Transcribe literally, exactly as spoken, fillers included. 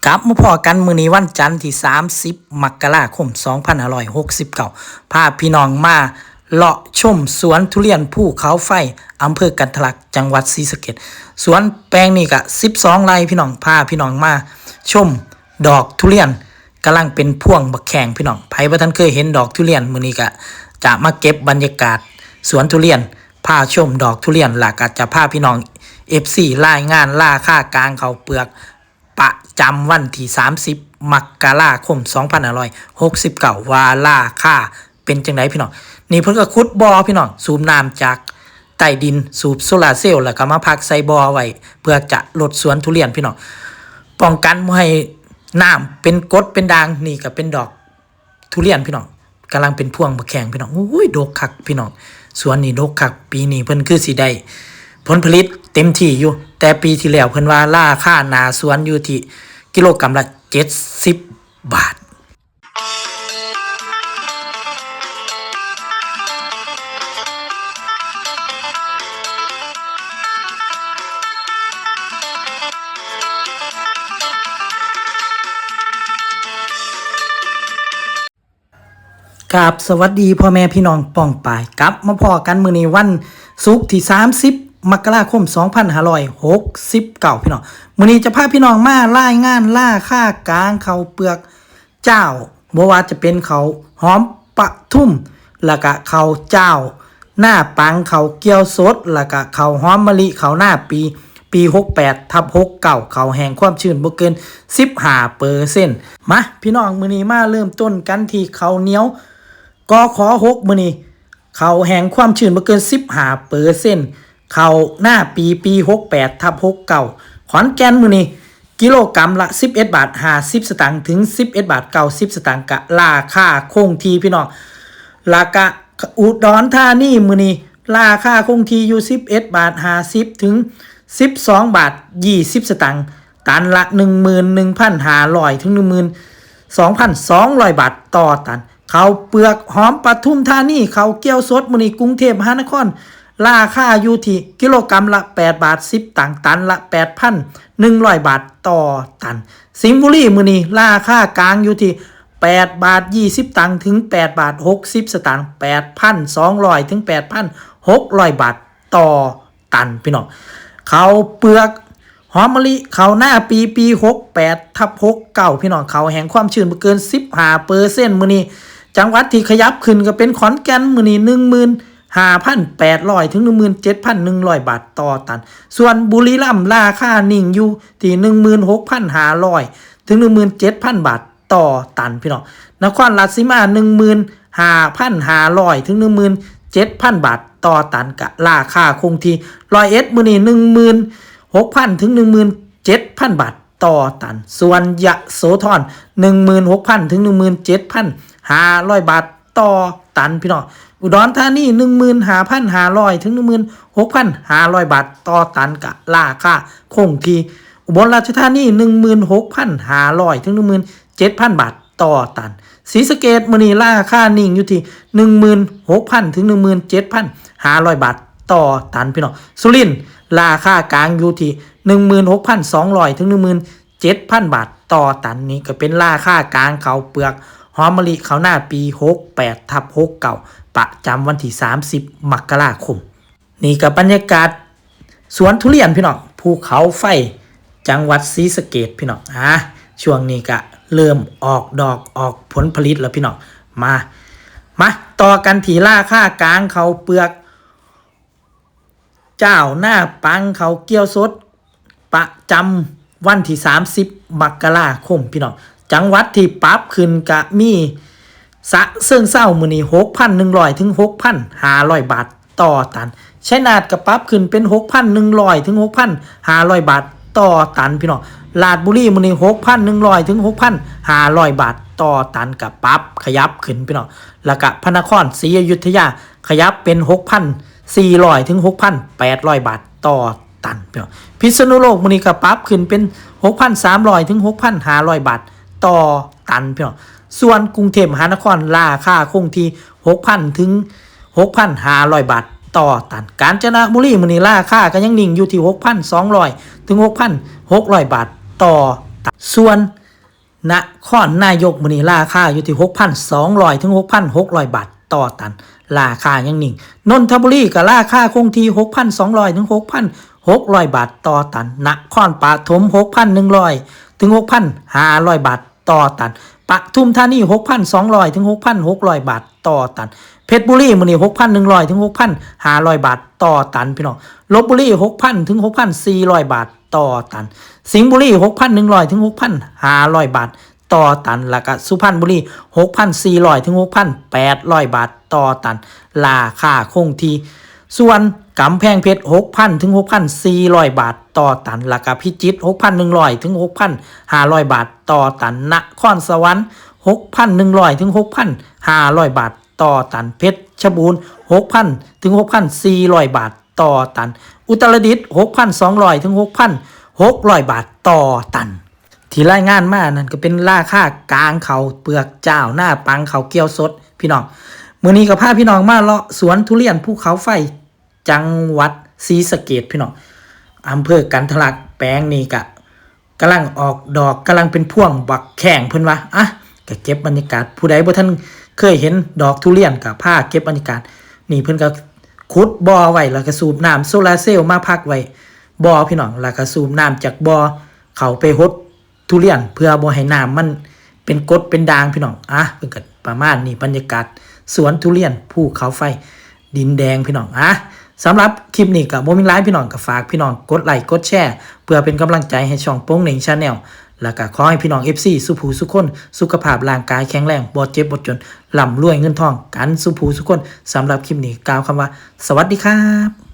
กลับมาพ้อกันมื้อนี้วันจันทร์ที่สามสิบมกราคมสองพันห้าร้อยหกสิบเก้า พาพี่น้องมาเลาะชมสวนทุเรียนภูเขาไฟ อำเภอกันทะลัก จังหวัดศรีสะเกษ สวนแปลงนี้ก็สิบสองไร่พี่น้อง พาพี่น้องมาชมดอกทุเรียนกำลังเป็นพวงบักแข้งพี่น้อง ไผบ่ทันเคยเห็นดอกทุเรียน มื้อนี้ก็จะมาเก็บบรรยากาศสวนทุเรียน พาชมดอกทุเรียน แล้วก็จะพาพี่น้อง เอฟซี รายงานราคากลางข้าวเปลือก ประจำวันที่สามสิบมกราคมสองพันห้าร้อยหกสิบเก้า ว่าราคาเป็นจั่งใดพี่น้อง นี่เพิ่นก็ขุดบ่อพี่น้อง สูบน้ำจากใต้ดิน สูบโซลาร์เซลล์ แล้วก็มาพักใส่บ่อไว้ เพื่อจะลดสวนทุเรียนพี่น้อง ป้องกันบ่ให้น้ำเป็นกรดเป็นด่าง นี่ก็เป็นดอกทุเรียนพี่น้อง กำลังเป็นพวงบักแข้งพี่น้อง โอ้ย ดกคักพี่น้อง สวนนี่ดกคัก ปีนี้เพิ่นคือสิได้ผลผลิตเต็มที่อยู่ แต่ปีที่แล้วเพิ่นว่าราคาหน้าสวนอยู่ที่กิโลกรัมละเจ็ดสิบบาท ครับ สวัสดีพ่อแม่พี่น้องป้องปาย กลับมาพ้อกันมื้อนี้วันศุกร์ที่สามสิบมกราคมสองพันห้าร้อยหกสิบเก้าพี่น้อง มื้อนี้จะพาพี่น้องมารายงานราคากลางข้าวเปลือกเจ้า บ่ว่าจะเป็นข้าวหอมปทุม แล้วก็ข้าวเจ้าหน้าปัง ข้าวเกี่ยวสด แล้วก็ข้าวหอมมะลิ ข้าวหน้าปี ปีหกแปดทับหกเก้า ข้าวแห้งความชื้นบ่เกินสิบห้าเปอร์เซ็นต์ มาพี่น้อง มื้อนี้มาเริ่มต้นกันที่ข้าวเหนียว กขหก มื้อนี้ ข้าวแห้งความชื้นบ่เกินสิบห้าเปอร์เซ็นต์ ข้าวหน้าปี ปีหกแปดทับหกเก้า ขอนแก่นมื้อนี้ กิโลกรัมละสิบเอ็ดบาทห้าสิบสตางค์ถึงสิบเอ็ดบาทเก้าสิบสตางค์ กะราคาคงที่พี่น้อง แล้วกะอุดรธานีมื้อนี้ ราคาคงที่อยู่สิบเอ็ดบาทห้าสิบถึงสิบสองบาทยี่สิบสตางค์ ตันละหนึ่งหมื่นหนึ่งพันห้าร้อยถึงหนึ่งหมื่นสองพันสองร้อยบาทต่อตัน ข้าวเปลือกหอมปทุมธานี ข้าวเกี่ยวสดมื้อนี้กรุงเทพมหานคร ราคาอยู่ที่กิโลกรัมละแปดบาทสิบตังค์ ตันละแปดพันหนึ่งร้อยบาทต่อตัน สิงห์บุรีมื้อนี้ราคากลางอยู่ที่แปดบาทยี่สิบตังค์ถึงแปดบาทหกสิบสตางค์ แปดพันสองร้อยถึงแปดพันหกร้อยบาทต่อตันพี่น้อง ข้าวเปลือก หอมมะลิ ข้าวหน้าปี ปีหกแปดทับหกเก้าพี่น้อง ข้าวแห้งความชื้นบ่เกินสิบห้าเปอร์เซ็นต์มื้อนี้ จังหวัดที่ขยับขึ้นก็เป็นขอนแก่นมื้อนี้หนึ่งหมื่นห้าพันแปดร้อยถึงหนึ่งหมื่นเจ็ดพันหนึ่งร้อยบาทต่อตัน ส่วนบุรีรัมย์ราคานิ่งอยู่ที่หนึ่งหมื่นหกพันห้าร้อยถึงหนึ่งหมื่นเจ็ดพันบาทต่อตันพี่น้อง นครราชสีมาหนึ่งหมื่นห้าพันห้าร้อยถึงหนึ่งหมื่นเจ็ดพันบาทต่อตัน กะราคาคงที่ ร้อยเอ็ดมื้อนี้หนึ่งหมื่นหกพันถึงหนึ่งหมื่นเจ็ดพันบาทต่อตัน ส่วนยโสธรหนึ่งหมื่นหกพันถึงหนึ่งหมื่นเจ็ดพันห้าร้อยบาทต่อตันพี่น้อง อุดรธานีหนึ่งหมื่นห้าพันห้าร้อยถึงหนึ่งหมื่นหกพันห้าร้อยบาทต่อตัน กะราคาคงที่ อุบลราชธานีหนึ่งหมื่นหกพันห้าร้อยถึงหนึ่งหมื่นเจ็ดพันบาทต่อตัน ศรีสะเกษมื้อนี้ราคานิ่งอยู่ที่หนึ่งหมื่นหกพันถึงหนึ่งหมื่นเจ็ดพันห้าร้อยบาทต่อตันพี่น้อง สุรินทร์ราคากลางอยู่ที่หนึ่งหมื่นหกพันสองร้อยถึงหนึ่งหมื่นเจ็ดพันบาทต่อตัน นี่ก็เป็นราคากลางข้าวเปลือกหอมมะลิข้าวหน้าปีหกแปดทับหกเก้า ประจำวันที่สามสิบมกราคม นี่ก็บรรยากาศสวนทุเรียนพี่น้อง ภูเขาไฟ จังหวัดศรีสะเกษพี่น้อง อ่า ช่วงนี้ก็เริ่มออกดอกออกผลผลิตแล้วพี่น้อง มา มาต่อกันที่ราคากลางข้าวเปลือก เจ้าหน้าปังข้าวเกี่ยวสด ประจำวันที่สามสิบมกราคมพี่น้อง จังหวัดที่ปรับขึ้นก็มี ฉะเชิงเทรามื้อนี้หกพันหนึ่งร้อยถึงหกพันห้าร้อยบาทต่อตัน ชัยนาทก็ปรับขึ้นเป็นหกพันหนึ่งร้อยถึงหกพันห้าร้อยบาทต่อตันพี่น้อง ราชบุรีมื้อนี้หกพันหนึ่งร้อยถึงหกพันห้าร้อยบาทต่อตัน ก็ปรับขยับขึ้นพี่น้อง แล้วก็พระนครศรีอยุธยาขยับเป็นหกพันสี่ร้อยถึงหกพันแปดร้อยบาทต่อตันพี่น้อง พิษณุโลกมื้อนี้ก็ปรับขึ้นเป็นหกพันสามร้อยถึงหกพันห้าร้อยบาทต่อตันพี่น้อง ส่วนกรุงเทพมหานครราคาคงที่หกพันถึงหกพันห้าร้อยบาทต่อตัน กาญจนบุรีมื้อนี้ราคาก็ยังนิ่งอยู่ที่หกพันสองร้อยถึงหกพันหกร้อยบาทต่อ ตัน ส่วนนครนายกมื้อนี้ราคาอยู่ที่ หกพันสองร้อย ถึง หกพันหกร้อย บาทต่อตัน ราคายังนิ่ง นนทบุรีก็ราคาคงที่ หกพันสองร้อย ถึง หกพันหกร้อย บาทต่อตัน นครปฐม หกพันหนึ่งร้อย ถึง หกพันห้าร้อย บาทต่อตัน ปทุมธานี หกพันสองร้อย ถึง หกพันหกร้อย บาทต่อตัน เพชรบุรีมื้อนี้ หกพันหนึ่งร้อย ถึง หกพันห้าร้อย บาทต่อตันพี่น้อง ลพบุรี หกพัน ถึง หกพันสี่ร้อย บาทต่อตัน สิงห์บุรี หกพันหนึ่งร้อย ถึง หกพันห้าร้อย บาทต่อตัน แล้วก็สุพรรณบุรี หกพันสี่ร้อย ถึง หกพันแปดร้อย บาทต่อตัน ราคาคงที่ ส่วนกำแพงเพชร หกพัน ถึง หกพันสี่ร้อย บาทต่อตัน แล้วก็พิจิตร หกพันหนึ่งร้อย ถึง หกพันห้าร้อย บาทต่อตัน นครสวรรค์ หกพันหนึ่งร้อย ถึง หกพันห้าร้อย บาทต่อตัน เพชรบูรณ์ หกพัน ถึง หกพันสี่ร้อย บาทต่อตัน อุตรดิตถ์ หกพันสองร้อย ถึง หกพันหกร้อย บาทต่อตัน ที่รายงานมานั่นก็เป็นราคากลางข้าวเปลือกเจ้าหน้าปังข้าวเกรียวสด พี่น้อง มื้อนี้ก็พาพี่น้องมาเลาะสวนทุเรียนภูเขาไฟ จังหวัดศรีสะเกษพี่น้อง อำเภอกันทะลัก แปลงนี้ก็กำลังออกดอก กำลังเป็นพวงบักแข้งเพิ่นว่า อ่ะ ก็เก็บบรรยากาศ ผู้ใดบ่ทันเคยเห็นดอกทุเรียนก็พาเก็บบรรยากาศ นี่เพิ่นก็ขุดบ่อไว้ แล้วก็สูบน้ำโซลาร์เซลล์มาพักไว้บ่อพี่น้อง แล้วก็สูบน้ำจากบ่อเข้าไปหดทุเรียน เพื่อบ่ให้น้ำมันเป็นกรดเป็นด่างพี่น้อง อ่ะ เพิ่นก็ประมาณนี้ บรรยากาศสวนทุเรียนภูเขาไฟ ดินแดงพี่น้อง อ่ะ สำหรับคลิปนี้ก็บ่มีหลายพี่น้อง ก็ฝากพี่น้องกดไลค์กดแชร์ เพื่อเป็นกำลังใจให้ช่องโป้งเหน่ง Channel แล้วก็ขอให้พี่น้อง เอฟซี สุผู้สุคน สุขภาพร่างกายแข็งแรง บ่เจ็บบ่จน ร่ำรวยเงินทองกันสุผู้สุคน สำหรับคลิปนี้กล่าวคำว่า สวัสดีครับ